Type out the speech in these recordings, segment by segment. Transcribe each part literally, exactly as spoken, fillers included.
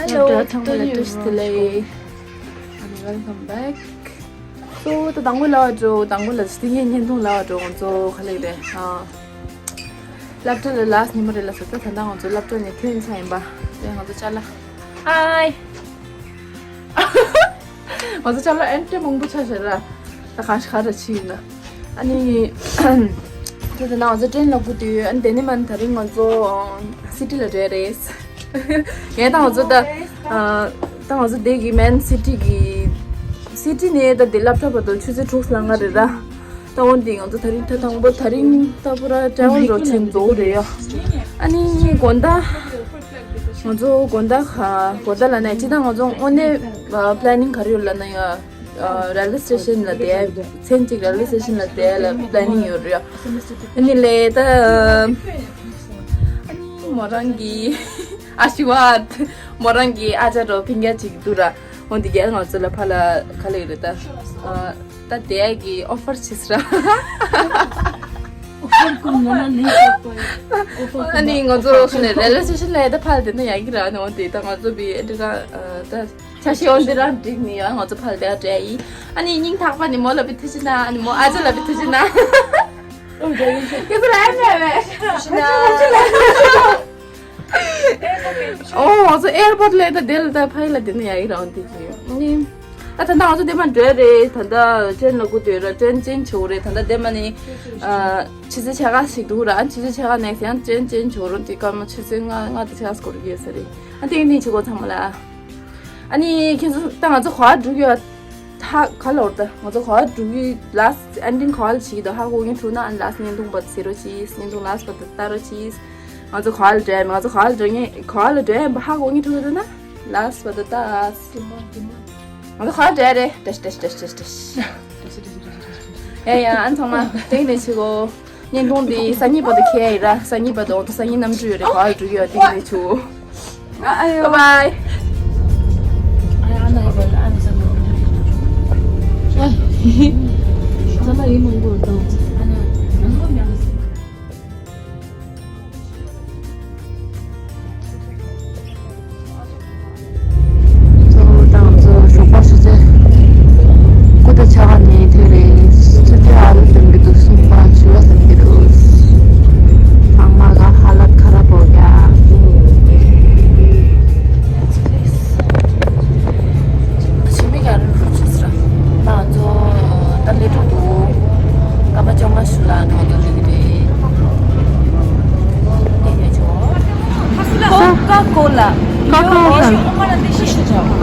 Hello, ཚང་མ་ལ་བཀྲ་ཤིས་བདེ་ལེགས། And welcome back. So, ད་དང་པོ་ལ་བ་འགྲོ། དང་པོ་ལ་སྟེང་ངའི་བརྙན་ཐུང་ལ་བ་འགྲོ། ང་ཚོ་ག་ལེགས་རེད། ཨ། སློབ་གྲྭ་ལ་ལ་སི་ཉི་མ་རེད་ལ་སོ། ད་ད་ལྟ་ང་ཚོ་སློབ་གྲྭ་ནས་ཐོན་ཚར་ཡིན་པ། དེ་ང་ཚོ་ཅ་ལག Hi. ང་ཚོ་ཅ་ལག་ཨེ་འདྲ་མང་པོ་ཆགས་ཤག་ར། ད་གང་ཞིག་ག་ར་ཕྱིན་ཡིན་ན། ཨ་ནི། དེ་དེ་ན་ང་ཚོ་ཏྲེན་ལ་སྒུག་དུས། ཨ་ནི་དེ་ནས་མ་ད་རིང་ང་ཚོ་སི་ཊི་ལ་འགྲོ་ཡ་རེད། ངས་ད་ང་ཚོ་ད། ཨ། ད་ང་ཚོ་དེ་གི་མེན་སི་ཊི་གི། སི་ཊི་ནས་ད་དེ་སློབ་གྲྭ་བར་དུ་ཆུ་ཚོད་དྲུག་ལ་ལྔ་རེད་ར། ད་འོན་ཏེ་ང་ཚོ་ད་རིང་ད་དང་པོ་ད་རིང་ད་པུ་ར་ཊེ་ཝལ་རོ་ཆེན་རྫོགས་རེད་ཡ། ཨ་ནི་དགོང་དག་ང་ཚོ་དགོང་དག་ག་དགོང་དག་ལ་ནས་ཅི་ད་ང་ཚོ་དངོས་གནས་པ་ལེ་ནིང་ག་རེ་ཡོད་ལ་ན་ཡ། རེལ་ཝེ་སི་ཊེ་ཤན་ལ་བསྡད། མཚན་གཅིག་རེལ་ཝེ་སི་ཊེ་ཤན་ལ་བསྡད་ལ་པ་ལེ་ནིང་ཡོད་རེད་ཡ། ཨ་ནི་ལས་ད། ཨ་ནི་མོ་རང་གི་ཨ་ཤི་ཝཱད། མོ་རང་གི་ཨ་ཅག་རོ་ཕིང་ཀ་ཅིག་འདུག་ར། འོན་ཏེ་རྒྱལ་ང་ཚོ་ལ་ཕ་ལ་ག་ལེ་རེད་ད། ཨ། ད་དེ་གི་ཨོ་ཕར་བྱས་ར། ཨོ་ཕར་ཀུན་ནོ་ན་ནི་ཨོ་ཕར་ཀུན། ཨ་ནི་ང་ཚོ་ཁ་ནས་རེལ་ཝེ་སི་ཊེ་ཤན་ལ་ད་ཕར་དེ་ན་ཡག་གི་ར། ནི་འོན་ཏེ་ད་ང་ཚོ་བི་ཨེ་འདྲ་ད་ཆ་ཤས་འོན་ཏེ་རང་འགྲིག་ནི་ཡ། ང་ཚོ་ཕར་དེ་འགྲོ་ཡ་ཡིན། ཨ་ནི་སྙིང་ཐག་པ་ནི་མོ་ལ་བི་ཐུགས་རྗེ་ཆེ་གནང་། ཨ་ནི་མོ་ཨ་ཅག་ལ་བི་ཐུགས་རྗེ་ཆེ་གནང་། ཨོ་རྒྱ་ཡིན་ཤག་ཨོ་ང་ཚོ་ཨེར་པོར་ཊི་ལ་ད་དེ་ལ་ད་ཕ་ཡི་ལ་དེ་ན་ཡག་གི་རང་དེ་གི་ནི། ཨ་ད་ད་ང་ཚོ་དེ་མ་འགྲོ་རེད། ད་ད་ཏྲེན་ལ་སྒུག་དུས་ར་ཏྲེན་ཅན་ཆེ་བོ་རེད། ད་ད་དེ་མ་ནི་ཨ་ཆུ་ཚོད་ཕྱེད་ཀ་ཞིག་འདུག་ར། ཨ་ཆུ་ཚོད་ཕྱེད་ཀ་ནས་ཡང་ཏྲེན་ཅན་ཆེ་བོ་རུ་དེ་སྐར་མ་ཆུ་ཚོད་ལྔ་ལྔ་དང་ཕྱེད་ཀ་སྐོར་གི་ཡོད་ས་རེད། ཨ་དེ་ནི་ཆེ་གོ་ཚང་མ་ལ། ཨ་ནི་ཁྱེད་ཚོ་ད་ང་ཚོ་ག་པར་འགྲོ་གི་ཡོད། ད་ག་ལོར་ད་ང་ཚོ་ག་པར་འགྲོ་གི། ལ་སི་ཨེན་ཌིང་ག་པར་བྱེད་ཀྱི་འདུག་ཧ་གོ་མཁན་ཐུག་ན། ཨ་ནི་ལ་སི་བརྙན་ཐུང་བར་དུ་གཟིགས་རོགས་གྱིས། བརྙན་ཐུང་ལ་སི་བར་དུ་ལྟ་རོགས་གྱིས། ང་ཚོ་ག་པར་འགྲོ་ཡ། ང་ཚོ་ག་པར་འགྲོ་མཁན་ག་པར་འགྲོ་ཡ་ཧ་གོ་མཁན་ཐུག་གི་འདུག་ན་ལ་སི་བར་དུ་ལྟ། ང་ཚོ་ག་པར་འགྲོ་ཡ་རེད། ཏེ་ཤ་ཏེ་ཤ་ཏེ་ཤ་ཏེ་ཤ། ཡ་ཡ། ཨ་ཚང་མ་ཏེང་ནེ་ཆི་གོ། བརྙན་ཐུང་འདི་སང་ཉིན་བར་དུ་འཁེལ་ཡ་ཡིན་ར། སང་ཉིན་བར་དུ། འོ་ད་སང་ཉིན་གནམ་གྲུ་ཡོད་རེད། ག་པར་འགྲོ་གི་ཡོད། ཏེང་ནེ་ཆུ། ཨ་ཨ་ཡོ། Bye bye. གཙོ་བོ་དང་གཙོ་བོ་ཞོགས་པ་ཆུ་ཚོད་དགུ་དང་ཕྱེད་ཀ་ནས་ཐོན་རེད། ཆུ་ཚོད་ཨ་ལུ་ཟིན་གྱི་འདུག་གསུམ་པ་བཞི་པ་ཟིན་གྱི་འདུག་ཨ་མ་ག་ཧ་ལད་ཁ་ར་པོ་ག་ཞི་མི་ག་རུ་ཆུ་ཚོད་ང་ཚོ་ད་ལས་འགྲོ་འདུག་སྐར་མ་བཅོ་ལྔ་ཞུ་ལ་ང་ཚོ་ལས་ཀྱི་རེད། དེ་ནས་ཆོ། Coca-Cola. Coca-Cola.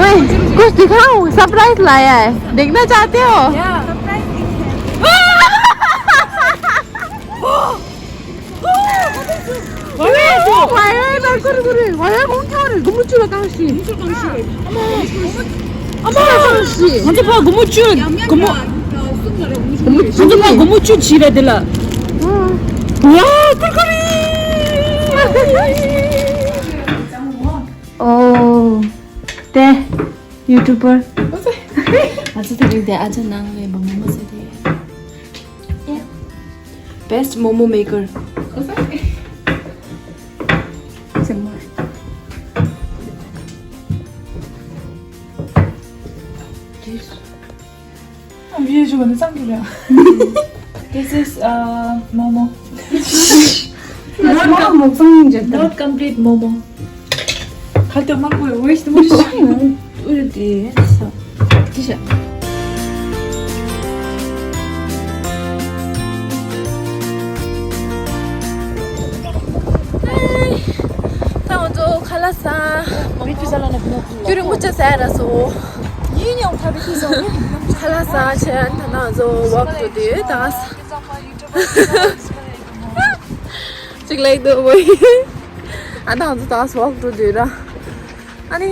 ओए, कुछ दिखाऊं? सरप्राइज लाया है, देखना चाहते हो? ང་ཚོ་ཕར་སྒོར་མོ་བཅུ་ལ་བཏང་ཤིག་ཨ་མ། ང་ཚོ་ཕར་སྒོར་མོ་བཅུ། སྒོར་མོ། སྒོར་མོ། ང་ཚོ་ཕར་སྒོར་མོ་བཅུ་བྱིས་རེད་དེ་ལ། ཝ། ཀུར་ཀུ་རེ། ཨོ། དེ་ཡུ་ཊུབ་པར། ང་ཚོ་དེ་རིང་དེ་ཨ་ཅག་ནང་ལས་མོ་མོ་ཟེར་དེ། Best Momo Maker. This is uh, Momo. Not complete Momo. ད་ང་ཚོ་ཁ་ལག་ཟ། རྒྱུན་རིང་པོ་ཅིག་ཟ་ཡ་རག་སོང་། ཁ་ལག་ཟ་བྱས་ད་ང་ཚོ་ཝོག་འགྲོ་དུས་ད། གཅིག་ལེགས་འདུག་བོ། ཨ་ད་ང་ཚོ་ད་ཝོག་འགྲོ་དུས་ར། ཨ་ནི།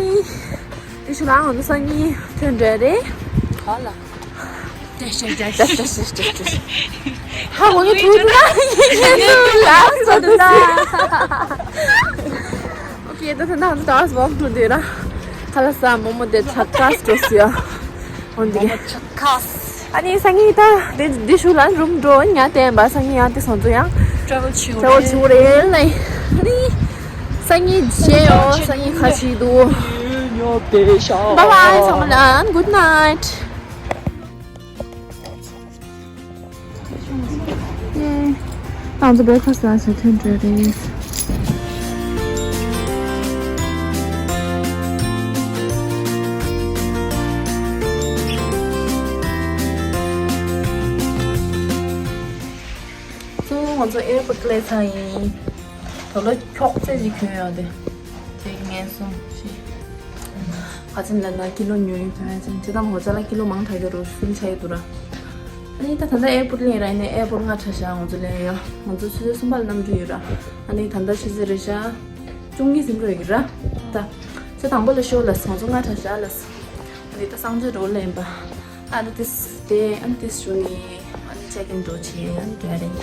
དེ་ཞུ་ལ་ང་ཚོ་སང་ཉིན་ཐོན་འདྲ་རེད། ག་ལ། ཧ་གོ་ནི་ཐུག་ན་ཡིན་ལ་སོ་ད། ཨོ་ཁེ། ད་ད་ང་ཚོ་ད་ཝོག་འགྲོ་དུས་ར། ཁ་ལག་ཟ། མོ་མོ་དེ་ཆག་ཁ་སྤྲོ་སི་ཡ། འོན་ཏེ། ཨ་ནི་སང་ཉིན་ད་དེ་དེ་ཞུ་ལ་རུམ་འགྲོ་ཉ་བསྟན་པ། སང་ཉིན་ཡང་དེ་སོང་ཚོ་ཡང་travel བྱེད་འོ་རེད་ལ། ཨ་ནི་སང་ཉིན་བྱས་ཡོ། སང་ཉིན་ཁ་ཤི་འདུག Bye bye ཚང་མ་ལ། Good night. ཡེ། ང་ཚོ་བྷེ་རེག་ཕ་སི་ལ་ཟ་ཐོན་འགྲོ་རེད། ཚུར་ང་ཚོ་ཨེར་པོར་ཊི་སླེབས་ཚར་ཡིན། དོ་ལོ་འཁྱོག་ཙེ་ཅིག་གྱོན་ཡོང་དེ། དེ་ངན་སོང་ཤི། ཁ་ཆེམས་ལ་ན་ཀི་ལོ་ཉོ་ཡིན་དོན་ཡང་ཅན་ཇི་ལྟར་མོ་ཅ་ལ་ཀི་ལོ་མང་དྲགས་ཀྱི་རུ་སུན་ཆ་ཡི་འདུག་ར། ཨ་ནི་ད་ད་ལྟ་ཨེར་པོར་ཊི་སླེབས་ར་ཡིན་ནའི་ཨེར་པོར་ཊི་སྔ་དྲགས་ཤག་ང་ཚོ་སླེབས་ཡོད་ར། ང་ཚོ་ཆུ་ཚོད་གསུམ་པ་ལ་གནམ་གྲུ་ཡོད་ར། ཨ་ནི་ད་ལྟ་ཆུ་ཚོད་རེ་ཤག་བཅུ་གཉིས་ཟིན་འགྲོ་ཡོད་ཀྱི་ར། ད་ཆུ་དང་པོ་ལ་ཤོར་ལ་ང་ཚོ་སྔ་དྲགས་ཤག་ལ། ཨ་ནི་ད་གསང་སྤྱོད་འགྲོ་ལ་ཡིན་པ། ཨ་ནི་ཏིས་དེ་ཨ་ནི་ཏིས་ཞུ་ནི་ཨ་ནི་ཅེག་ཨིན་འགྲོ་ཆེ་ཨ་ནི་རྒྱ་རེད།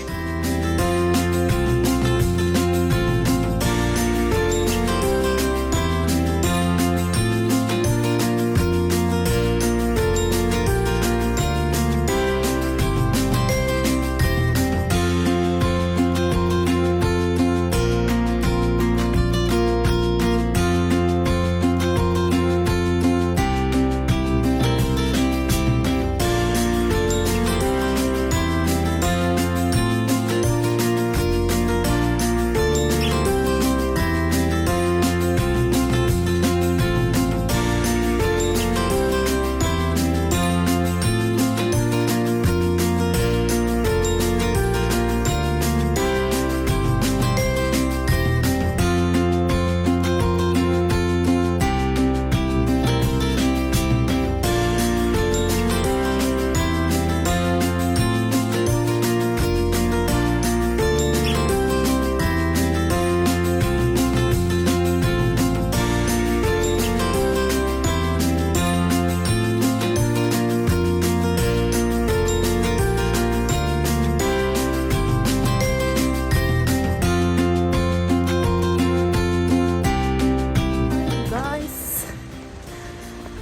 Guys,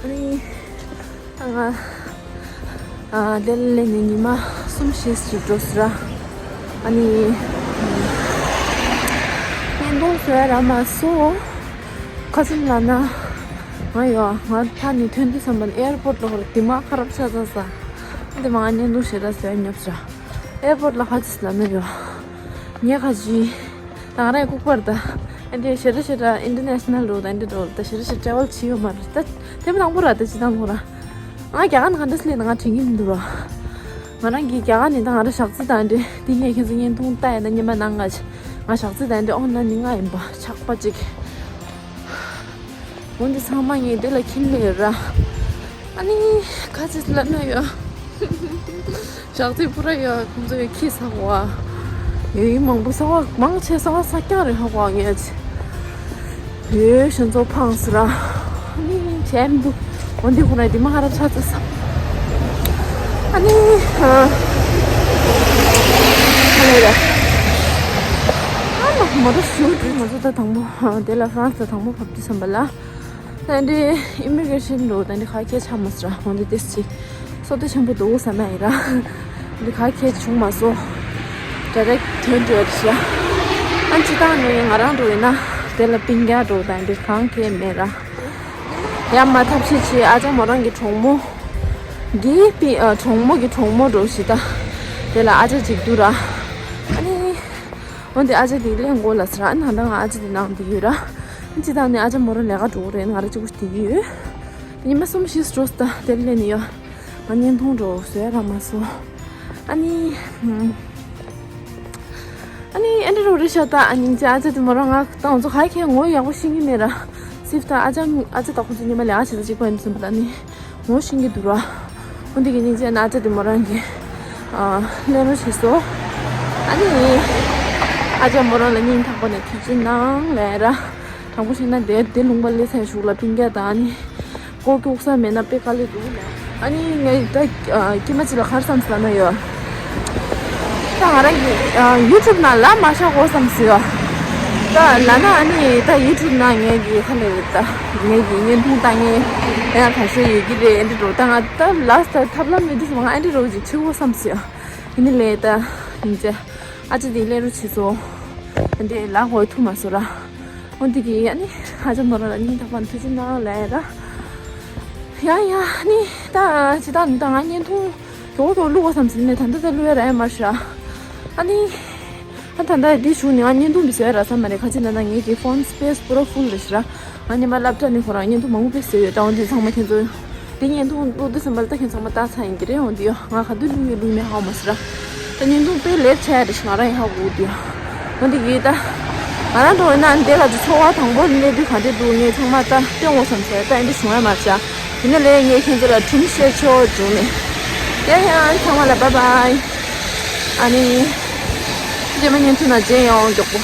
ཨ་ནི། ང་། ཨ། ལྡི་ལི་ནས་ཉི་མ་གསུམ་བཞི་ཞིག་འགྲོ་སོང་ར། ཨ་ནི། བརྙན་ཐུང་བཟོ་ཡ་རག་མ་སོང་། ཁ་སང་ལ་ན། ང་ཡོ། ང་ཕ་ནས་ཐོན་དུས་ཙམ་པ་ཨེར་པོར་ཊི་ལ་ཧོར་དེ་མ་ཁ་རབ་ཆགས་ཚར་ས། དེ་མ་ང་བརྙན་ཐུང་ཞེ་དྲག་བཟོ་ཡ་ཉོབ་སོང་ར། ཨེར་པོར་ཊི་ལ་ཁ་ཅིག་ལ་ན་ཡོ། ངས་ཁ་ཅི། ད་ང་རང་ལྐུགས་པ་རེད་ད། ཨ་འདྲས་ཞེ་དྲག་ཞེ་དྲག་ཨིན་ཊར་ནེ་ཤ་ནལ་འགྲོ་ད་ཨ་འདྲས་འགྲོ་ད་ཞེ་དྲག་ཞེ་དྲག་ཊེ་རེ་ཝལ་བྱས་ཡོད་མ་རེད་ད། དེ་མ་དང་པོ་ར་ད་ཅི་དང་པོ་ར། ང་རྒྱ་གར་ནང་ག་འདྲས་སླེབས་ན་ང་དྲན་གྱི་མི་འདུག་ར། ང་རང་གིས་རྒྱ་གར་ནས་ད་ང་རང་ཞག་རྩི་དང་འདྲས་དེ་ངས་ཁྱེད་ཚོ་བརྙན་ཐུང་ལྟ་ཡ་ད་སྙན་པ་གནང་ང་། ང་ཞག་རྩི་དང་འདྲས་ཨོ་ན་ནི་ང་ཡིན་པ་ཆག་པ་ཅིག་འོན་ཏེ་ཚང་མ་ངས་དེ་ལ་ཁྱིམ་ལས་ར། ཨ་ནི་ཁ་ཅིག་ལབ་ན་ཡོད། ཞག་རྩི་པུ་ར་ཡོད་ཁོང་ཚོ་ཡོད་ཁྱི་ཟ་བ། ཡོད་ཡིན་མང་པོ་ཟ་བ་མང་ཆེ་ཟ་བ་ས་སྐྱ་རེད་ཧ་གོ་ངས། ཡོད་ཞོན་ཚོ་ཕངས་སུ་ར། ཨ་ནི་བྱས་མི་འདུག་འོན་ཏེ་ཁོ་ར་དེ་མ་ཧ་ར་ཆ་ཚ་ས། ཨ་ནི་ཧ་ལས་ར། ཨ་མ་མ་ར་ཞུ་དུས་ང་ཚོ་ད་དང་པོ་དེ་ལ་ཧྥ་རན་སི་ད་དང་པོ་བབས་དུས་བསམ་པ་ལ། ད་འདི་ཨི་མི་གྷི་རེ་ཤན་འགྲོ་ད་འདི་ཁ་ཁྱེར་ཆ་མ་སོང་ར། འོན་ཏེ་ཏེ་སི་སོ་ཏེ་ཆེན་པོ་འདུག་ས་མ་ཡིན་ར། འདི་ཁ་ཁྱེར་བྱུང་མ་སོང་། ཌའི་རེག་ཐོན་འགྲོ་ཡ་རེད་ཤག་ཨ་ཅི་ད་ནི་ང་རང་འགྲོ་ཡིན་ན་དེ་ལ་སྤུན་ཀྱག་འགྲོ་ད་འདི་གང་ཁྱེར་མེད་ར། ཡ་མ་ཐབས་ཤེས་བྱེད་ཨ་ཅག་མོ་རང་གི་གྲོགས་མོ་གི་སྤུན་ཨ་གྲོགས་མོ་གི་གྲོགས་མོ་འགྲོ་ཞིག་ད་དེ་ལ་ཨ་ཅག་ཅིག་འདུག་ར། ཨ་ནི། འོན་ཏེ་ཨ་ཅག་དེ་གླེང་དགོས་ལ་ཟེར་ཨ་ནི་ད་ང་ཨ་ཅག་དེ་ནང་དེ་ཡོད་ར། ཅི་ད་ནི་ཨ་ཅག་མོ་རང་ལས་ཀ་འགྲོ་གི་རེད་ང་རང་གཅིག་པོ་དེ་གི་ཡོད། ཉི་མ་གསུམ་བཞི་འགྲོ་ད་དེར་སླེབས་ནས་ཡོད། ང་བརྙན་ཐུང་འགྲོ་བཟོ་ཡ་རག་མ་སོང་། ཨ་ནི། ཨ་ནི་ཨ་འདྲ་རོ་རེད་ཤག་ད་ཨ་ནི་ཅི་ཨ་ཅག་དེ་མོ་རང་ང་ད་ང་ཚོ་ག་གེ་ངོ་ཡག་པོ་ཤེས་ཀྱི་མེད་ར། སིབ་ད་ཨ་ཅག་ཨ་ཅག་ད་ཁོ་ཚོ་ཉི་མ་ལས་ཀ་བྱེད་ད་གཅིག་པ་ཡིན་ཙམ་པ་ད་ནི། ངོ་ཤེས་ཀྱི་འདུག་ར། འོན་ཏེ་གི་ཉིན་བྱས་ན་ཨ་ཅག་དེ་མོ་རང་གི་ཨ་ལེན་རོགས་བྱས་སོང་། ཨ་ནི། ཨ་ཅག་མོ་རང་ལ་སྙིང་ཐག་པ་ནས་ཐུགས་རྗེ་གནང་ལབ་ར། དྲང་པོ་བཤད་ན་དེ་དེ་ལུང་པ་སླེབས་ཚར་གཞུག་ལ་སྤུན་ཀྱག་དང་ཨ་ནི། སྒོ་སྐྱོག་ས་མེད་ན་དཔེ་དཀའ་ལས་འདུག་ལབ། ཨ་ནི་ངས་ད་ཨ་སྐྱེས་མ་ཅིག་ལ་ག་རེ་བསམ་སོང་ལབ་ན་ཡོད། ད་ང་རང་གི་ཨ་ཡུ་ཊུབ་ནང་ལ་མ་བཞག་གོ་བསམ་སོང་ཡ། ད་ལབ་ན་ཨ་ནི་ད་ཡུ་ཊུབ་ནང་ངས་ཀྱི་ཁ་ལས་རེད་ད། ངས་ཀྱི་བརྙན་ཐུང་ལྟ་མཁན་ཡང་ག་ཚོད་ཡོད་ཀྱི་རེད་ཨེ་འདྲ་འགྲོ་ད་ང་ད་ལ་སི་ད་ཐབས་ལམ་མེད་དུས་སུ་ང་ཨེ་འདྲ་འགྲོ་ཅིག་ཁྲིད་གོ་བསམ་སོང་ཡ། ཡིན་ནི་ལས་ད་ཡིན་ཙེ་ཨ་ཅག་དེ་སླེབས་རོགས་བྱས་སོང་། ཨ་འདྲས་ལ་གོ་ཐུབ་མ་སོང་ར། འོ་འདི་གི་ཨ་ནི་ཧ་ཅང་མོ་རང་ལ་སྙིང་ཐག་པ་ནས་ཐུགས་རྗེ་གནང་ལབ་ཡ་ར། ཡ་ཡ་ཨ་ནི་ད་ཇི་ལྟར་ནི་ད་ང་བརྙན་ཐུང་མགྱོགས་མགྱོགས་བླུག་དགོས་བསམ་ཟིན་ནས་ད་ལྟ་ད་བླུག་ཡ་ར་ཡ་མ་ཤ། ཨ་ནི་ད་ད་ལྟ་འདི་བྱུང་ནས་ང་བརྙན་ཐུང་འདི་བཟོ་ཡ་རག་ས་མ་རེད། ཁ་ཅིག་ད་ལྟ་ངེད་ཀྱི་ཕོན་སི་པེ་སི་པུ་ར་ཕུལ་རེད་ཤི་ར། ང་ཉི་མ་སློབ་གྲྭ་ནས་ཁོ་རང་བརྙན་ཐུང་མང་པོ་དཔེ་བཟོས་ཡོད། ད་འོ་འདི་ཚང་མ་ཁྱེད་ཚོ་འདི་བརྙན་ཐུང་བླུག་དུས་ཙམ་པ་ལ་ད་ཁྱེད་ཚང་མ་ལྟ་ཚར་ཡིན་གྱི་རེད། འོ་འདི་ཡོ་ང་ག་དུས་བླུག་ཡོད་བླུག་མེད་ཧ་གོ་མ་སོང་ར། ད་བརྙན་ཐུང་དཔེ་ལེགས་ཆགས་ཡ་རེད་ཤི། ང་རང་ཡང་ཧ་གོ་གི་འདུག་ཡོ། འོ་འདི་གི་ད་ང་རང་འགྲོ་ཡིན་ན་འདི་ལ་ཚོར་བ་དང་པོ་གནས་དུས་ག་འདྲ་འདུག་ངས་ཚང་མ་ལྟ་སྟོན་དགོས་བསམ་སོང་། ད་འདི་བྱུང་ཡ་མ་རེད་ཤི། དེ་ནས་ལས་ངས་ཁྱེད་ཚོ་ལ་དྲུང་བཤད་ཆོག་བྱུང་ནས། ཡ་ཡ་ཚང་མ་ལ་བཱའི་བཱའི། ཨ་ནི་རྗེས་མ་བརྙན་ཐུང་ནང་མཇལ་ཡོང་། མགྱོགས་པོ།